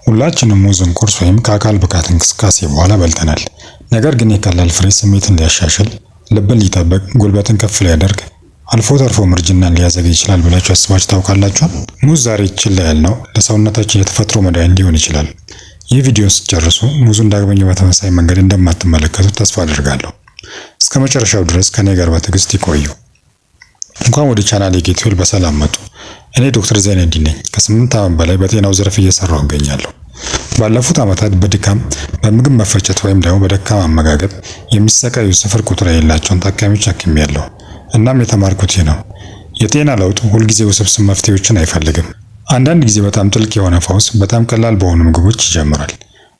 ሁላችንም ሙዝን ቁርስ ወይም ከአካል ብቃት እንቅስቃሴ በኋላ በልተናል። ነገር ግን የቀላል ፍሬ ስሜትን ሊያሻሽል፣ ልብን ሊጠብቅ፣ ጉልበትን ከፍ ሊያደርግ፣ አልፎ ተርፎ እርጅናን ሊያዘገይ ይችላል ብላችሁ አስባችሁ ታውቃላችሁ? ሙዝ ዛሬ ችላ ያልነው ለሰውነታችን የተፈጥሮ መድኃኒት ሊሆን ይችላል። ይህ ቪዲዮ ስትጨርሱ ሙዙን ዳግመኛ በተመሳሳይ መንገድ እንደማትመለከቱት ተስፋ አድርጋለሁ። እስከ መጨረሻው ድረስ ከኔ ጋር በትዕግስት ይቆዩ። እንኳን ወደ ቻናል ጌትዌል በሰላም መጡ። እኔ ዶክተር ዘይነዲን ነኝ። ከ8 ዓመት በላይ በጤናው ዘርፍ እየሰራሁ እገኛለሁ። ባለፉት ዓመታት በድካም፣ በምግብ መፈጨት ወይም ደግሞ በደካማ አመጋገብ የሚሰቃዩ ስፍር ቁጥር የሌላቸውን ታካሚዎች አክሜያለሁ። እናም የተማርኩት ይህ ነው። የጤና ለውጥ ሁልጊዜ ውስብስብ መፍትሄዎችን አይፈልግም። አንዳንድ ጊዜ በጣም ጥልቅ የሆነ ፈውስ በጣም ቀላል በሆኑ ምግቦች ይጀምራል።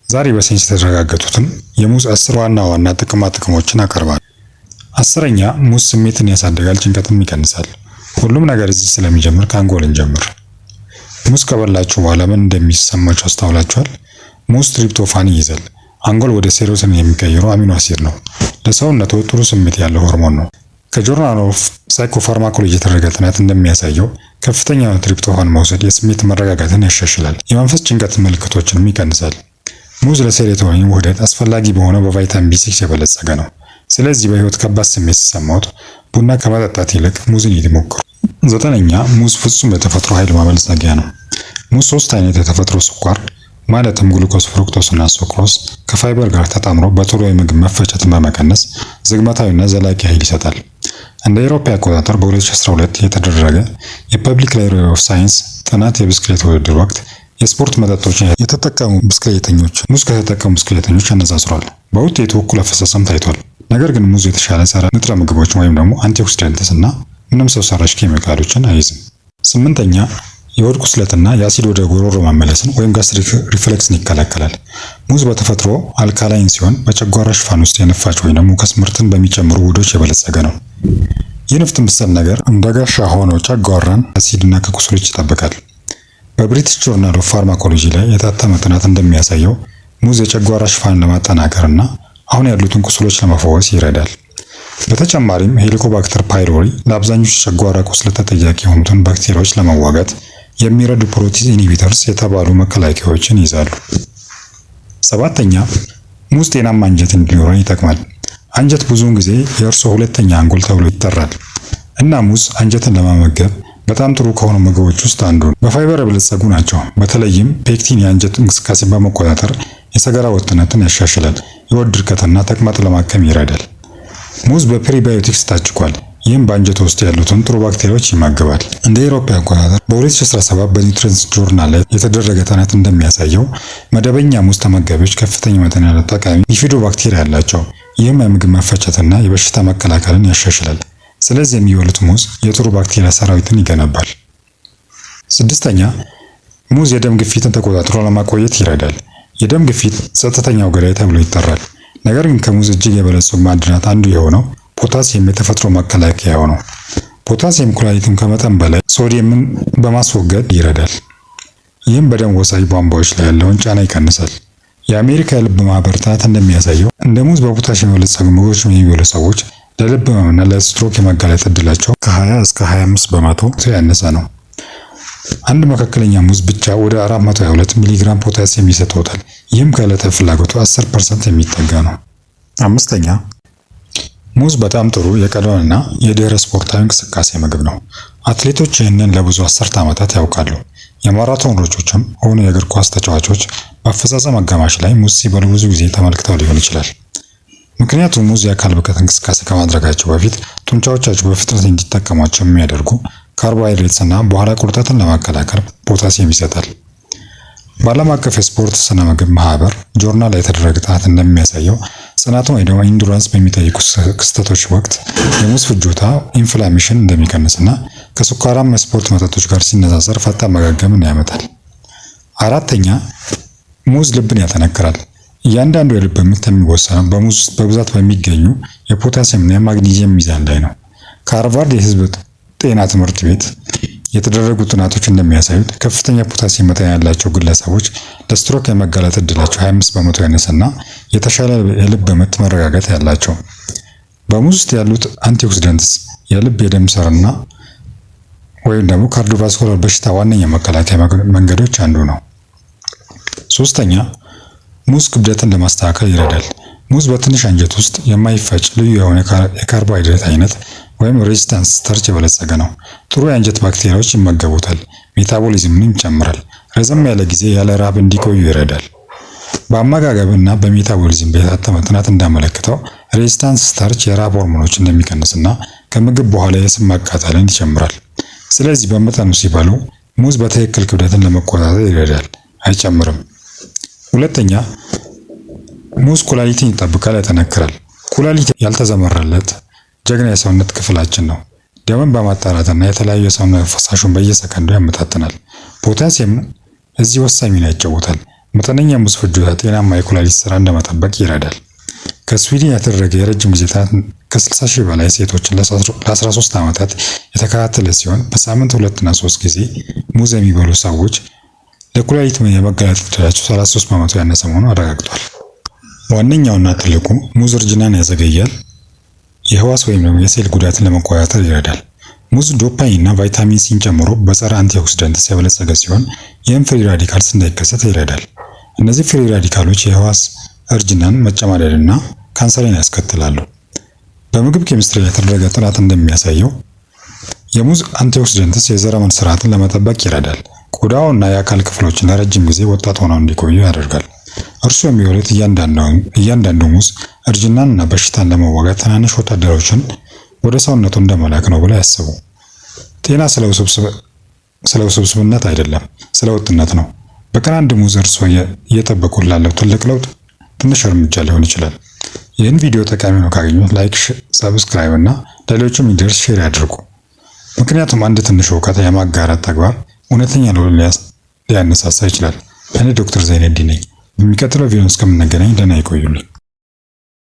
ዛሬ በሳይንስ የተረጋገጡትን የሙዝ 10 ዋና ዋና ጥቅማ ጥቅሞችን አቀርባለሁ። 10ኛ፣ ሙዝ ስሜትን ያሳድጋል፣ ጭንቀትም ይቀንሳል። ሁሉም ነገር እዚህ ስለሚጀምር ከአንጎል እንጀምር። ሙዝ ከበላችሁ በኋላ ምን እንደሚሰማችሁ አስተውላችኋል? ሙዝ tryptophan ይይዛል። አንጎል ወደ serotonin የሚቀይረው amino acid ነው። ለሰውነቱ ጥሩ ስሜት ያለው ሆርሞን ነው። ከ Journal of Psychopharmacology የተደረገ ጥናት እንደሚያሳየው ከፍተኛ tryptophan መውሰድ የስሜት መረጋጋትን ያሻሽላል፣ የመንፈስ ጭንቀት ምልክቶችንም ይቀንሳል። ሙዝ ለ serotonin ውህደት አስፈላጊ በሆነው በቫይታሚን B6 የበለጸገ ነው። ስለዚህ በህይወት ከባድ ስሜት ሲሰማዎት ቡና ከመጠጣት ይልቅ ሙዝን ይሞክሩ። 9ኛ፣ ሙዝ ፍጹም የተፈጥሮ ኃይል ማበልጸጊያ ነው። ሙዝ ሶስት አይነት የተፈጥሮ ስኳር ማለትም ግሉኮስ፣ fructose እና sucrose ከፋይበር ጋር ተጣምሮ በቶሎ የምግብ መፈጨትን በመቀነስ ዝግመታዊና ዘላቂ ኃይል ይሰጣል። እንደ አውሮፓ አቆጣጠር በ2012 የተደረገ የ Public Library of Science ጥናት የብስክሌት ውድድር ወቅት የስፖርት መጠጦችን የተጠቀሙ ብስክሌተኞች ሙዝ ከተጠቀሙ ብስክሌተኞች አነጻጽሯል። በውጤቱ እኩል አፈጻጸም ታይቷል። ነገር ግን ሙዝ የተሻለ ጸረ ንጥረ ምግቦች ወይም ደግሞ antioxidants እና ምንም ሰው ሰራሽ ኬሚካሎችን አይዝም። 8ኛ፣ የሆድ ቁስለትና የአሲድ ወደ ጉሮሮ መመለስን ወይም gastric reflux ን ይከላከላል። ሙዝ በተፈጥሮ alkaline ሲሆን በጨጓራ ሽፋን ውስጥ የንፋጭ ወይም ደግሞ mucus ምርትን በሚጨምሩ ውህዶች የበለጸገ ነው። ይህ ንፍጥ መሰል ነገር እንደ ጋሻ ሆኖ ጨጓራን አሲድና ከቁስሎች ይጠብቃል። በ British Journal of Pharmacology ላይ የታተመ ጥናት እንደሚያሳየው ሙዝ የጨጓራ ሽፋንን ለማጠናከርና አሁን ያሉትን ቁስሎች ለመፈወስ ይረዳል። በተጨማሪም Helicobacter pylori ለአብዛኞቹ ጨጓራ ቁስለት ተጠያቂ የሆኑትን ባክቴሪያዎች ለመዋጋት የሚረዱ protease inhibitors የተባሉ መከላከያዎችን ይይዛሉ። 7ኛ፣ ሙዝ ጤናማ አንጀት እንዲኖረን ይጠቅማል። አንጀት ብዙውን ጊዜ የእርስዎ ሁለተኛ አንጎል ተብሎ ይጠራል እና ሙዝ አንጀትን ለመመገብ በጣም ጥሩ ከሆኑ ምግቦች ውስጥ አንዱ ነው። በፋይበር የበለጸጉ ናቸው። በተለይም pectin የአንጀት እንቅስቃሴን በመቆጣጠር የሰገራ ወጥነትን ያሻሽላል፣ የሆድ ድርቀትና ተቅማጥ ለማከም ይረዳል። ሙዝ በ prebiotics ታጭቋል። ይህም በአንጀት ውስጥ ያሉትን ጥሩ ባክቴሪያዎች ይመግባል። እንደ አውሮፓ አቆጣጠር በ2017 በ Nutrients Journal ላይ የተደረገ ጥናት እንደሚያሳየው መደበኛ ሙዝ ተመጋቢዎች ከፍተኛ መጠን ያለው ጠቃሚ bifidobacteria አላቸው። ይህም የምግብ መፈጨትና የበሽታ መከላከልን ያሻሽላል። ስለዚህ የሚበሉት ሙዝ የጥሩ ባክቴሪያ ሰራዊትን ይገነባል። 6ኛ፣ ሙዝ የደም ግፊትን ተቆጣጥሮ ለማቆየት ይረዳል። የደም ግፊት ጸጥተኛው ገዳይ ተብሎ ይጠራል። ነገር ግን ከሙዝ እጅግ የበለጸጉ ማዕድናት አንዱ የሆነው ፖታሲየም የተፈጥሮ መከላከያው ነው። ፖታሲየም ኩላሊትን ከመጠን በላይ ሶዲየምን በማስወገድ ይረዳል። ይህም በደም ወሳጅ ቧንቧዎች ላይ ያለውን ጫና ይቀንሳል። የአሜሪካ የልብ ማህበር ጥናት እንደሚያሳየው እንደ ሙዝ በፖታሲየም የበለጸጉ ምግቦች የሚበሉ ሰዎች ለልብ ህመምና ለስትሮክ የመጋለጥ እድላቸው ከ20 እስከ 25% ያነሰ ነው። አንድ መካከለኛ ሙዝ ብቻ ወደ 422 ሚሊግራም ፖታሲየም ይሰጥዎታል። ይህም ከዕለታዊ ፍላጎቱ 10% የሚጠጋ ነው። 5ኛ፣ ሙዝ በጣም ጥሩ የቀድሞና የድህረ ስፖርታዊ እንቅስቃሴ ምግብ ነው። አትሌቶች ይህንን ለብዙ አስርተ ዓመታት ያውቃሉ። የማራቶን ሯጮችም ሆኑ የእግር ኳስ ተጫዋቾች በአፈጻጸም አጋማሽ ላይ ሙዝ ሲበሉ ብዙ ጊዜ ተመልክተው ሊሆን ይችላል። ምክንያቱም ሙዝ የአካል ብቃት እንቅስቃሴ ከማድረጋቸው በፊት ጡንቻዎቻቸው በፍጥነት እንዲጠቀሟቸው የሚያደርጉ ካርቦሃይድሬትስ እና በኋላ ቁርጠትን ለመከላከል ፖታሲየም ይሰጣል። በዓለም አቀፍ የስፖርት ስነ ምግብ ማህበር ጆርናል ላይ የተደረገ ጥናት እንደሚያሳየው ጽናትን ወይ ደግሞ endurance በሚጠይቁ ክስተቶች ወቅት የሙዝ ፍጆታ inflammation እንደሚቀንስና ከስኳራማ የስፖርት መጠጦች ጋር ሲነጻጸር ፈጣን ማገገምን ያመጣል። 4ኛ፣ ሙዝ ልብን ያጠነክራል። እያንዳንዱ የልብ ምት የሚወሰነው በሙዝ ውስጥ በብዛት በሚገኙ የፖታሲየም እና የማግኒዚየም ሚዛን ላይ ነው። ከሃርቫርድ የህዝብ ጤና ትምህርት ቤት የተደረጉ ጥናቶች እንደሚያሳዩት ከፍተኛ ፖታሲየም መጠን ያላቸው ግለሰቦች ለስትሮክ የመጋለጥ እድላቸው 25% ያነሰና የተሻለ የልብ ምት መረጋጋት ያላቸው። በሙዝ ውስጥ ያሉት antioxidants የልብ የደም ስርና ወይም ደግሞ cardiovascular በሽታ ዋነኛ መከላከያ መንገዶች አንዱ ነው። ሶስተኛ፣ ሙዝ ክብደትን ለማስተካከል ይረዳል። ሙዝ በትንሽ አንጀት ውስጥ የማይፈጭ ልዩ የሆነ የካርቦሃይድሬት አይነት ወይም resistant starch የበለጸገ ነው። ጥሩ የአንጀት ባክቴሪያዎች ይመገቡታል፣ metabolism ንም ይጨምራል። ረዘም ያለ ጊዜ ያለ ረሃብ እንዲቆዩ ይረዳል። በአመጋገብ እና በ metabolism በታተመ ጥናት እንዳመለከተው resistant starch የረሃብ ሆርሞኖችን እንደሚቀንስና ከምግብ በኋላ የስብ ማቃጠልን ይጨምራል። ስለዚህ በመጠኑ ሲበሉ ሙዝ በትክክል ክብደትን ለመቆጣጠር ይረዳል፣ አይጨምርም። ሁለተኛ፣ ሙዝ ኩላሊትን ይጠብቃል፣ ያጠነክራል። ኩላሊት ያልተዘመረለት ጀግና የሰውነት ክፍላችን ነው። ደምን በማጣራትና የተለያዩ የሰውነት ፈሳሹን በየሰከንዱ ያመጣጥናል። ፖታሲየም እዚህ ወሳኝ ሚና ይጫወታል። መጠነኛ ሙዝ ፍጆታ ጤናማ የኩላሊት ስራ እንደመጠበቅ ይረዳል። ከስዊድን የተደረገ የረጅም ጊዜ ጥናት ከ60 ሺህ በላይ ሴቶችን ለ13 ዓመታት የተከታተለ ሲሆን፣ በሳምንት ሁለትና ሶስት ጊዜ ሙዝ የሚበሉ ሰዎች ለኩላሊት የመጋለጥ ዕድላቸው 33% ያነሰ መሆኑን አረጋግጧል። ዋነኛውና ትልቁ፣ ሙዝ እርጅናን ያዘገያል፣ የህዋስ ወይም ደግሞ የሴል ጉዳትን ለመቆጣጠር ይረዳል። ሙዝ ዶፓሚን እና ቫይታሚን ሲን ጨምሮ በጸረ antioxidants የበለጸገ ሲሆን፣ ይህም free radicals እንዳይከሰት ይረዳል። እነዚህ free radical ኦች የህዋስ እርጅናን፣ መጨማደድና ካንሰርን ያስከትላሉ። በምግብ ኬሚስትሪ ላይ የተደረገ ጥናት እንደሚያሳየው የሙዝ antioxidants የዘረመል ስርዓትን ለመጠበቅ ይረዳል። ቆዳውና የአካል ክፍሎችን ለረጅም ጊዜ ወጣት ሆነው እንዲቆዩ ያደርጋል። እርሱ የሚበሉት እያንዳንዱ ሙዝ እርጅናንና በሽታን ለመዋጋት ትናንሽ ወታደሮችን ወደ ሰውነቱ እንደመላክ ነው ብለው ያስቡ። ጤና ስለ ውስብስብነት አይደለም፣ ስለ ወጥነት ነው። በቀን አንድ ሙዝ እርስዎ እየጠበቁ ላለው ትልቅ ለውጥ ትንሽ እርምጃ ሊሆን ይችላል። ይህን ቪዲዮ ጠቃሚ ነው ካገኙት like፣ subscribe እና ለሌሎችም እንዲደርስ share ያድርጉ። ምክንያቱም አንድ ትንሽ እውቀት የማጋራት ተግባር እውነተኛ ለውጥ ሊያነሳሳ ይችላል። እኔ ዶክተር ዘይነዲ ነኝ። በሚቀጥለው ቪዲዮ እስከምንገናኝ ደህና ይቆዩልኝ።